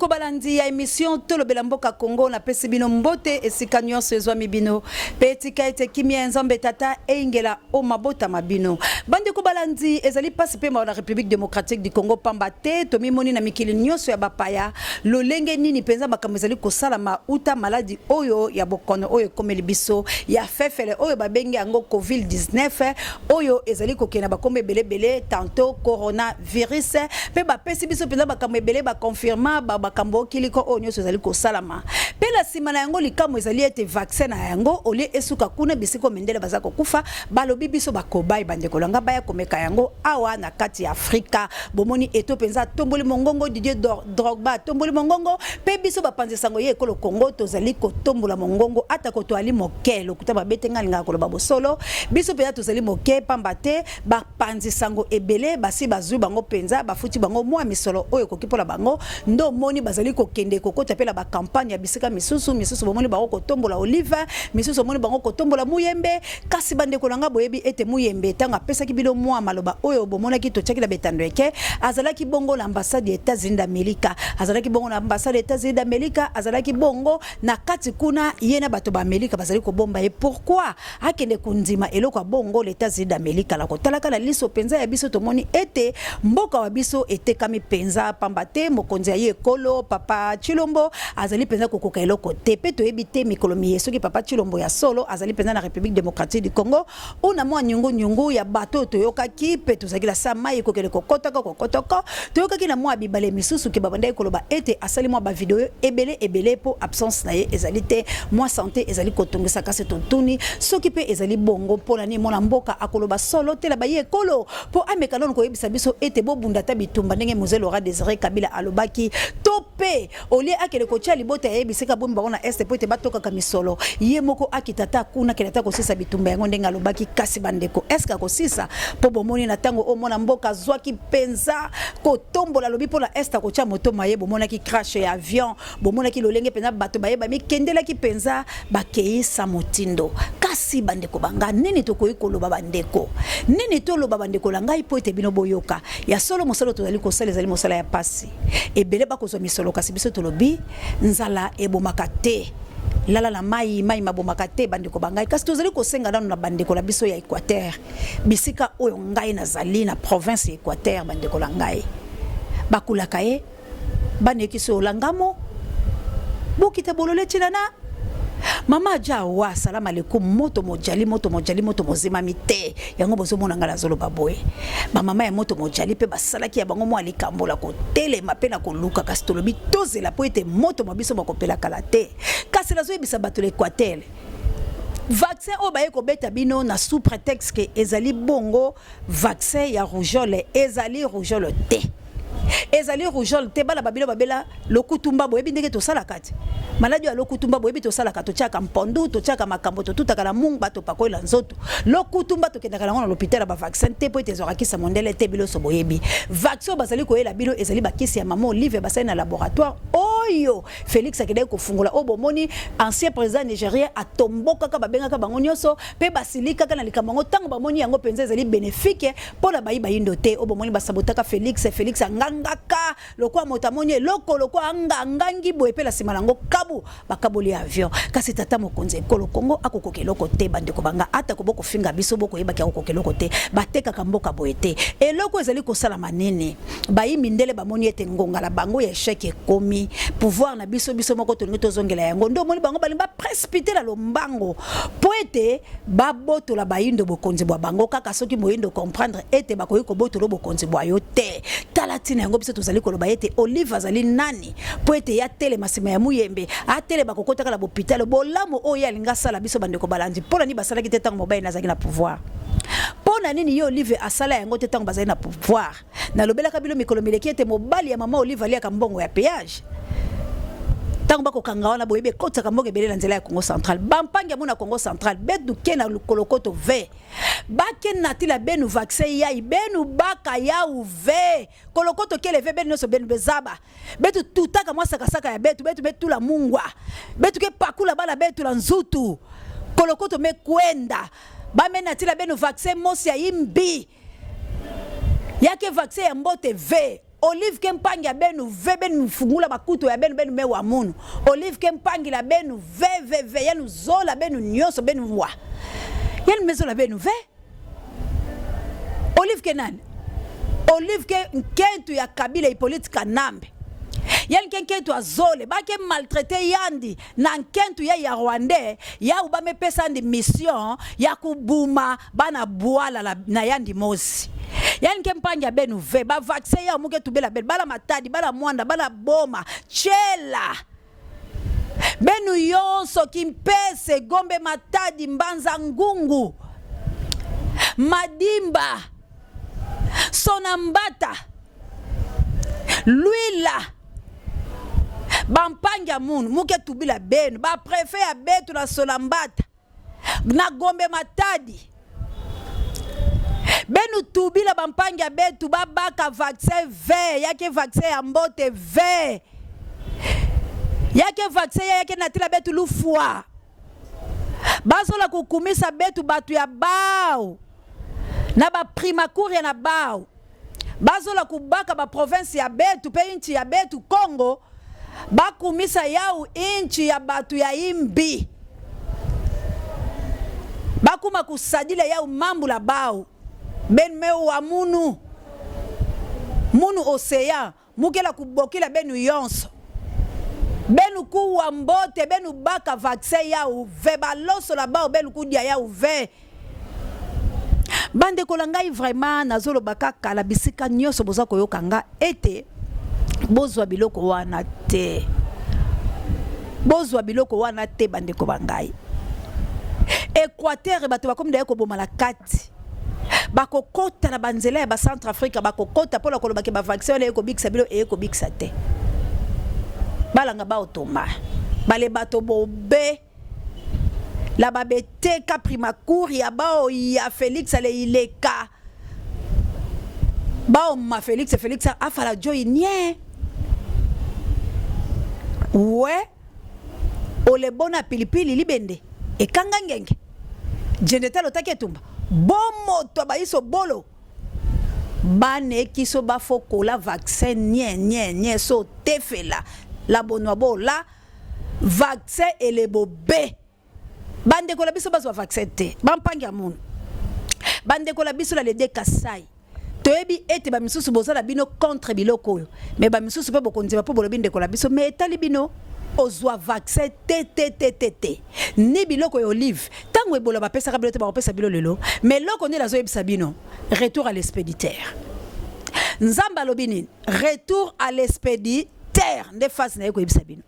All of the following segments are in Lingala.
Bandeko balandi ya emission Tolobela Mboka Congo, napesi bino mbote esika nyonso ezwami bino, mpe tika ete kimia ya Nzambe Tata eyingela o mabota ma bino. Bandeko balandi, ezali mpasi mpe mawa na République démocratique du Congo, pamba te tomimoni na mikili nyonso ya bapaya lolenge nini mpenza makambo ezali kosalama uta maladi oyo ya bokono oyo ekomeli biso ya fefele oyo babengi yango COVID-19, oyo ezali kokende na bakombo ebele ebele, tantot corona virus, mpe bapesi biso mpenza makambo ebele, baconfirma makambo okiliko oyo nyonso ezali kosalama. Mpe na nsima na yango, likambo ezali ete vaccin na yango olie esuka kuna bisika mindele baza kokufa, balobi biso bakobai bandeko na nga baya komeka yango awa na kati ya Afrika. Bomoni Eto'o mpenza atomboli mongongo, Didier Drogba atomboli mongongo, mpe biso bapanzi sango ye ekolo Congo tozali kotombola mongongo atako toali moke. Lokuta babete nga alingaka koloba bosolo, biso mpenza tozali moke, pamba te bapanzi sango ebele basi bazwi bango mpenza, bafuti bango mwa misolo oyo ekoki mpo na bango, nde omoni bazali kokende kokota mpe na bakampagne ya bisika misusu misusu. Bomoni bango kotombola Olive, misusu omoni bango kotombola Muyembe. Kasi bandeko na nga, boyebi ete Muyembe ntango apesaki bino mwa maloba oyo bomonaki totiaki na betando eke, azalaki bongo na ambassade ya États-Unis d'Amérique, azalaki bongo na ambassade ya États-Unis d'Amérique, azalaki bongo na kati kuna, ye na bato ba Amerika bazali kobomba ye. Pourquoi akende kondima eloko ya bongo l'États-Unis d'Amérique? Na kotalaka na liso mpenza ya biso, tomoni ete mboka wa biso etekami mpenza, pamba te mokonzi ya ye ekolo Papa Tshilombo azali mpenza kokoka eloko te. Mpe toyebi te mikolo miye soki Papa Tshilombo ya solo azali mpenza na République démocratique du Congo una mwa nyungu-nyungu ya bato oyo toyokaki mpe tozalaki na sa mai ekokende kokotaka kokotoko. Toyokaki na mwa bibale misusu ke babandaki koloba ete asali mwa bavideo ebele ebele mpo absence na ye ezali te, mwa sante ezali kotungisa. Kasi totuni soki mpe ezali bongo, mpo na nini mwana mboka akoloba solo te na baye ekolo mpo ameka nano koyebisa biso ete bobunda ata bitumba ndenge Mzee Laurent Désiré Kabila alobaki, to mpe olie akende kotia libota ya ye bisika bomi bango na este mpo ete batokaka misolo, ye moko akita ata kuna, akende ata kosisa bitumba yango ndenge alobaki? Kasi bandeko, eske akosisa? Mpo bomoni na ntango oyo mwana mboka azwaki mpenza kotombola, alobi mpo na este akotia moto maye, bomonaki crash ya avion, bomonaki lolenge mpenza bato bayeba mikendelaki mpenza bakeisa motindo. Kasi bandeko banga, nini tokoki koloba? Bandeko, nini toloba, bandeko na ngai, mpo ete bino boyoka ya solo? Mosala tozali kosala ezali mosala ya pasi, ebele bakozwa misolo, kasi biso tolobi nzala ebomaka te, lala na mai, mai mabomaka te, bandeko ba ngai. Kasi tozali kosenga nano na bandeko na biso ya Équateur, bisika oyo ngai nazali na province ya Équateur, bandeko na ngai bakulaka ye baneki so olangamo bokita bolole ntina na mama aja awa salama alaikum. Moto mojali, moto mojali, moto mozimami te. Yango bozomona ngai nazoloba boye, bamama ya moto mojali mpe basalaki ya bango mwa likambo la kotelema mpe na koluka, kasi tolobi tozela mpo ete moto mwa biso bakopela kala te. Kasi nazoyebisa bato na Équateur, vaccin oyo baye kobeta bino na sous prétexte ke ezali bongo vaccin ya rougeole, ezali rougeole te, ezali rougeole te. Bana babino babela lokutumba, boyebi ndenge tosalaka te maladi ya lokutumba? Boyebi tosalaka, totiaka mpondu, totiaka makambo, totutaka na mungba, topakolela nzoto. Lokutumba tokendaka nango na l'hôpital ya bavaccin te, mpo ete ezwaka kisa mondele te. Biloso boyebi vaccin oyo bazali koyela bino ezali bakisi ya mama Olive basali na laboratoire oyo Félix akendaki kofungola, oyo bomoni ancien président nigérien atombokaka, babengaka bango nyonso mpe basilikaka na likambo yango ntango bamoni yango mpenza ezali bénéfique mpo na bayi bayindo te. Oyo bomoni basabotaka Félix, Félix angangaka lokwa moto amoni eloko lokwa angangangi boye, mpe na nsima nango kabu bakaboli avion. Kasi tata mokonzi ekolo Kongo akokoka eloko te. Bandeko banga, atako bokofinga biso, bokoyebaki akokoka eloko te. Batekaka mboka boye te. Eloko ezali kosalama nini? Bayi mindele bamoni ete ngonga na bango ya échec ekomi. Pouvoir na biso, biso moko tolingi tozongela yango, nde omoni bango balingi baprécipiter na lombango mpo ete babotola bayindo bokonzi bwa bango. Kaka soki moyindo comprendre ete bakoki kobotola bokonzi bwa yo te. Tala ntina yango biso tozali koloba ete Olive azali nani mpo ete ye atelema nsima ya Muyembe, atelema kokotaka na bopitalo? Bolamu oyo ye alingi asala biso, bandeko balandi, mpo na nini basalaki te ntango mobali nazalaki na pouvoir? Mpo na nini ye Olive asala yango te ntango bazali na pouvoir? Nalobelaka bino mikolo mileki ete mobali ya mama Olive aliaka mbongo ya péage. Ntango bakokanga wana, boyebi ekotisaka mbongo ebele na nzela ya Congo Central. Bampangi yango na Congo Central betu ke na kolokoto ve bake natila benu vaccin yai benu baka yau ve kolokoto kele ve benu nyonso benu bezaba betu tutaka mwa sakasaka ya betu betu betula mungwa betu ke pakula bana betu na nzutu kolokoto mekwenda bamena tila benu vaccin mosi ya imbi yake vaccin ya mbote ve. Olive ke mpangi ya benu ve benu fungula bakuto ya benu benu mewa munu. Olive ke mpangi la benu ve ve ve yanu zola benu nyoso benu wa. Yanu mezola benu ve. Olive ke nani? Olive ke nkentu ya Kabila Hippolyte Kanambe. Yani ke nkentu azole bake maltraiter yandi na nkentu ya ya Rwandais ya ubamepesa andi mission ya kubuma bana bwala la, na yandi mosi yani ke mpangi ya benu ve ba vaccin ya muke tubela benu bala Matadi bala Mwanda bala Boma Tshela benu yonso Kimpese Gombe Matadi Mbanza Ngungu Madimba Sonambata Luila bampangi ya munu muke tubila benu ba prefet ya betu na Sonambata na Gombe Matadi benu tubila bampangi ya betu babaka vaccin ve yake vaccin ya mbote ve yake vaccin ya yake natila betu lufua bazola kukumisa betu batu ya bao na baprimakuria na bao bazola kubaka baprovince ya betu pe inchi ya betu Congo bakumisa yau inchi ya batu ya imbi bakuma kusadila yau mambula bao benu mewa munu munu océan mukela kubokila benu yonso benu kuwa mbote benu baka vaccin yau ve balosola bao benu kudia yau ve bandeko na ngai vraiment nazoloba kaka na bisika nyonso boza koyoka nga ete bozwa biloko wana te bozwa biloko wana te bandeko ba ngai Équateur bato bakomi daye koboma na kati bakokota na banzela ya bacentre Afrique bakokota mpona koloba ke bavaccin wana eye kobikisa bino eye kobikisa te balanga baotoma bale bato bobe la babeteka primakuria bao ya Felix ale ileka bao ma Felix Felix afala joi nie we olebona pilipili libende ekanga ngenge jendetalo otaki etumba bomoto baiso bolo bana ekiso bafokola vaccin nie nie nie so tefela la bonwa bola vaccin elebo be bandeko na biso bazwa vaccin te bampangi ya munu bandeko na biso na lede Kasai toyebi ete bamisusu bozala bino contre biloko oyo me bamisusu mpe bokonzima mpo bolobi ndeko na biso me etali bino ozwa vaccin te te te te te ni biloko ya Olive ntango ebola bapesaka bino te bakopesa bino lelo me eloko nde nazoyebisa bino retour à l'expéditeur nzambe alobi nini retour à l'expéditeur nde phase na ye koyebisa bino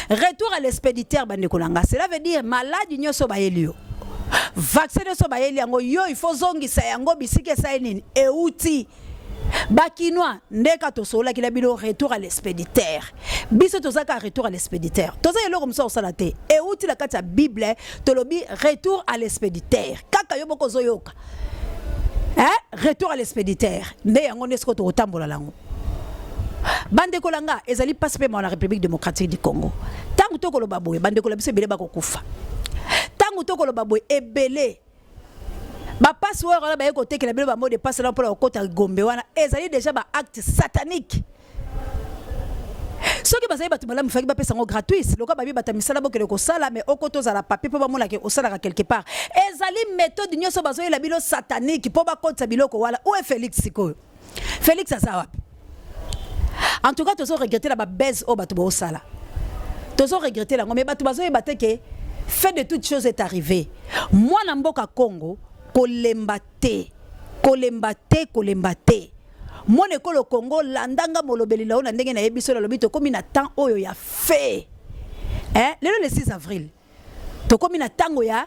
retour à l'expéditeur bandeko na nga cela veut dire maladi nyonso bayeli yo vaccin nyonso bayeli yango yo il faut zongisa yango bisika esali nini euti bakinois ndeka tosololaki na bino retour à l'expéditeur biso toza kaka retour à l'expéditeur toza eloko mosusu akosala te euti na kati ya bible tolobi retour à l'expéditeur kaka yo moko ozoyoka eh? Retour à l'expéditeur nde yango nde sikoyo tokotambola nango bandeko na nga ezali mpasi mpe mawa na République démocratique du Congo ntango tokoloba boye bandeko na biso ebele bakokufa ntango tokoloba boye ebele bapasi oyo wana baye kotekela bino bamot de passe na mpona kokota Gombe wana ezali déjà baacte satanique soki bazali bato malamu faki bapesa yango gratuit lokola babi bato ya misala bokende kosala mais okota ozala papier mpo bamonake osalaka quelque part ezali méthode nyonso bazoyela bino satanique mpo bakotisa biloko wana oyo Félix sikoyo Félix aza wapi en tout cas tozo regretter na babese oyo bato boosala tozo regretter yango mais bato bazoyeba te ke fait de toute chose est arrivé mwana mboka Congo kolemba te kolemba te kolemba te mwana ekolo Congo landanga molobeli na yo na ndenge nayebi biso nalobi tokómi na temps oyo ya fe eh? Lelo le 6 avril tokómi na ntango ya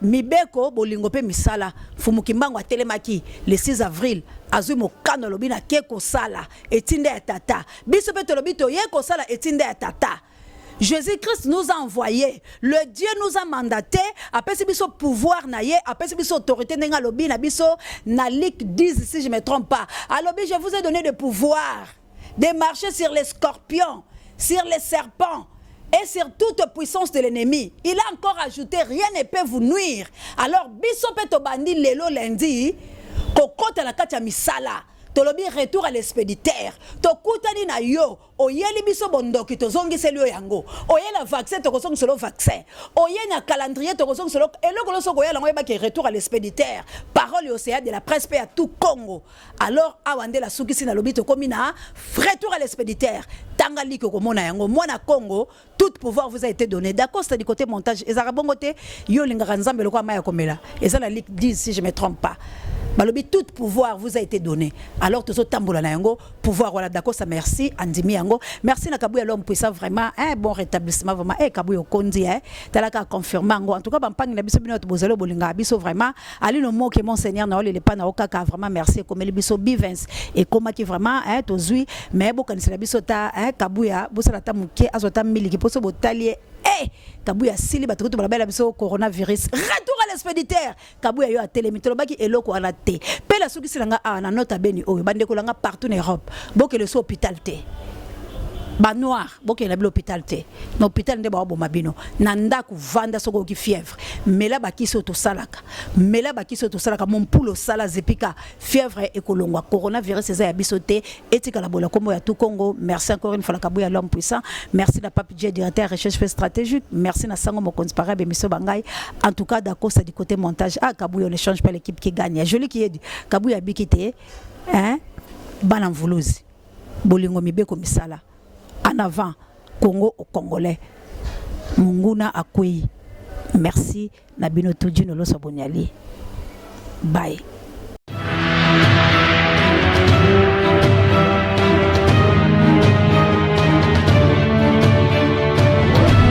mibeko bolingo mpe misala Mfumu Kimbangu atelemaki le 6 avril azwi mokano alobi nake kosala etinda ya tata biso mpe tolobi toye kosala etinda ya tata Jésus-Christ nous a envoyé. Le Dieu nous a mandaté. Apesi biso pouvoir na ye, apesi biso autorité ndenge alobi na biso na Luc 10 si je me trompe pas. Alobi je vous ai donné le pouvoir de marcher sur les scorpions, sur les serpents et sur toute puissance de l'ennemi. Il a encore ajouté rien ne peut vous nuire. Alors biso pe tobandi lelo lundi kokota na kati ya misala. Tolobi retour à l'expéditeur. Tokutani na yo, oyeli biso bondoki, tozongiseli yo yango. Oye na vaccin, tokozongisela yo vaccin. Oye na calendrier, tokozongisela yo eloko nyonso okoyela yango. Oyebaki retour à l'expéditeur, parole ya Océan de la presse mpe ya tout Congo. Alors awa nde nasukisi, nalobi tokomi na retour à l'expéditeur. Tanga liki, okomona yango, mwana Congo. Tout pouvoir vous a été donné. D'accord, c'est du côté montage, ezalaka bongo te. Yo olingaka Nzambe lokola mai ya komela. Eza na Luc 10, si je me trompe pas. Balobi tout pouvoir vous a été donné. Alors tozotambola na yango, pouvoir wana. Dakosa, merci, andimi yango. Merci na Kabuya, l'homme puissant, vraiment un bon rétablissement, vraiment. Eh, Kabuya okondi, eh, talaka confirme yango. En tout cas, bampangi na biso, bino bato bozali bolingaka biso vraiment, alino moke, monseigneur na olele pa na okaka, vraiment merci. Ekomeli biso bivens, ekomaki vraiment, eh, tozwi. Mais bokanisela biso ta, eh, Kabuya, bosala ta moke, azwa ta miliki mposo botali ye. Eh, Kabuya asili bato kutu balabela biso coronavirus. Retour à l'expéditeur. Kabuya yo atelemi, tolobaki eloko wana te. Mpe nasukisi na nga awa na nota beni oyo. Bandeko na nga partout na Europe, bokende so hôpital te. Banoir, bokende na bino hôpital te. Na hôpital nde baoboma bino. Na ndako, vanda. Soki oyoki fièvre, mela bakisi oyo tosalaka, mela bakisi oyo tosalaka, mompulu osala zepika, fièvre ekolongwa. Coronavirus eza ya biso te, etikala bola kombo ya tout Congo. Merci encore une fois na Kabuya, l'homme puissant. Merci na Pape J, directeur recherche pe stratégique. Merci na Sango Mokonzi para bémission bangai. En tout cas, Dakosa du côté montage. Ah, Kabuya, on ne change pas l'équipe qui gagne. Joli qui est Kabuya biki te, hein. Bana mvuluzi, bolingo, mibeko, misala, en avant Congo au Congolais, monguna akwei. Merci na bino. Tudjino loso bonyali, bye.